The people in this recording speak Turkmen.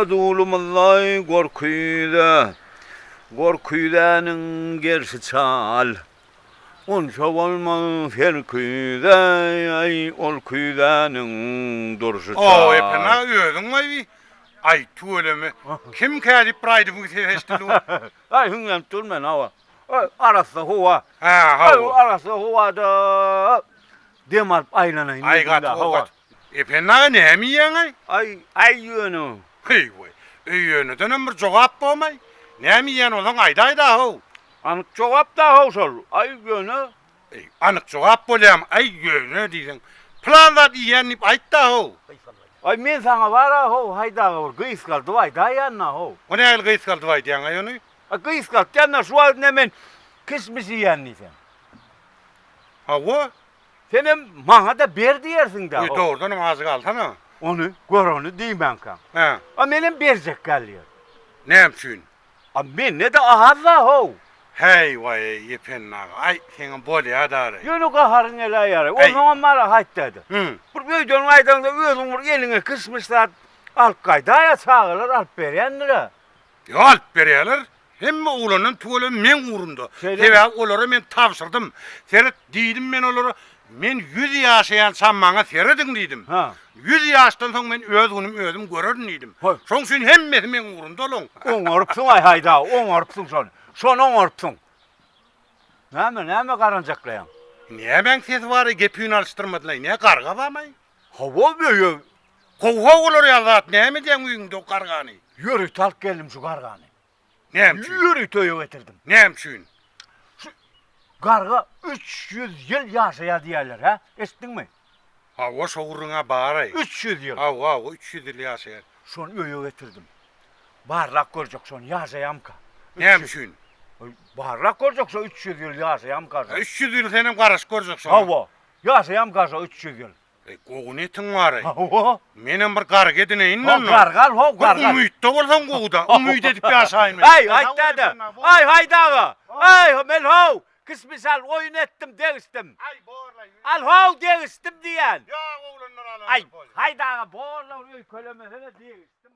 Orta dulumyzda gorküýze, Gorküýzäniň gerşi çal. Onça bolmaz her küýze, Aý, ol küýzäniň durşy çal. O, Epen aga özüň aý, aý tüweleme, kimkä diýip bir aýdymyň sesi eşidildi. Aý, hiňlenip dur men, hawa. Aý, arassa howa. Hä, hawa. Aý, arassa howada dem alyp aýlanaýyn Aý, gaty gowy, gaty. Ependi aga näme iýýäň-aý? Aý, aý ýöne. Heý-weý, öý-ýönedenem bir jogap bormaý? Näme iýýän bolsaň aýdaý-da-how. Anyk jogap-da-how şol, aý ýöne. Eý, anyk jogap bolýamy, aý ýöne diýseň. Pylan zat iýýän diýip aýt-da-how. Aý, men saňa bar-a-how, haýdaga bir gysgaldyp aýdaýan-da-how. O nähili gysgaldyp aýdýaň-aý ony? Aý, gysgaltýan-da, şu wagt ine men kişmiş iýýän diýsem. Hawa. Senem maňa-da ber diýersiň-dä. Eý, dogrudanam ajy galsana. Ony, gör ony diýmänkäň. Hä. A menem berjek gel diýer. Näme üçin? A mende-de az-da how. Häý, waý, Ependi aga, aý, seňem bolýa-da-reý. Ýöne gaharyň geläýýär-eý. Onsoňam bar-a haýtda-da. Bir öýden gaýdaňda özüň bir eliňe kişmiş zat alyp gaýdaý-a, çagalar alyp berýändir-ä. Ýok, alyp berýärler. Hemme oglandan tüweleme meň ugrumda. Sebäbi olara men tabşyrdym. Seret, diýdim men olara, men ýüz ýaşaýançam maňa serediň diýdim. Ýüz ýaşdan soň men öz günüm özüm görerin diýdim. Şoň üçin hemmesi meň ugrumda olaň. Oňarypsyň-aý Haýda, oňarypsyň şony. Şony oňarypsyň. Näme, näme garanjaklaýaň? Nämäň sesi bar-aý, gep-üýn alyşdyrmadylaý. Nä garga barmaý? Hawa, öýe. Gowy-ha olar ýaly zat, näme edýäň öýüňde o gargany? Ýörite alyp geldim şu gargany. Näme üçin? Ýörite öýe getirdim. Näme üçin? Şu garga 300 ýyl ýaşaýar diýýärler, hä? Eşitdiňmi? Hawa, şo gürrüň-ä bar-aý. 300 ýyl. Hawa, hawa, 300 ýyl ýaşaýar. Şony öýe getirdim. Barlap görjek şony ýaşaýamyka? Näme üçin? Barlap görjek şo 300 ýyl ýaşaýamyka şo. 300 ýyl senem garaşyp görjek şoňa. Hawa. Ýaşaýamyka şo 300 ýyl. Eý, gowy netiň bar-eý. Hawa. Menem bir garga edineýin-dä onda. Ho, garga al, ho, garga al. Bir umytda bolsaň gowy-da, umyt edip ýaşaýyn men. Aý, aýt däde. Aý, haýda aga. Aý, men how, kişmiş al, oýun etdim, degişdim. Aý, borlaý. Al, how, degişdim diýýän. Ýok, oglanlar alandyr. Aý, haýda aga, borla, öýkelemesene, degişdim.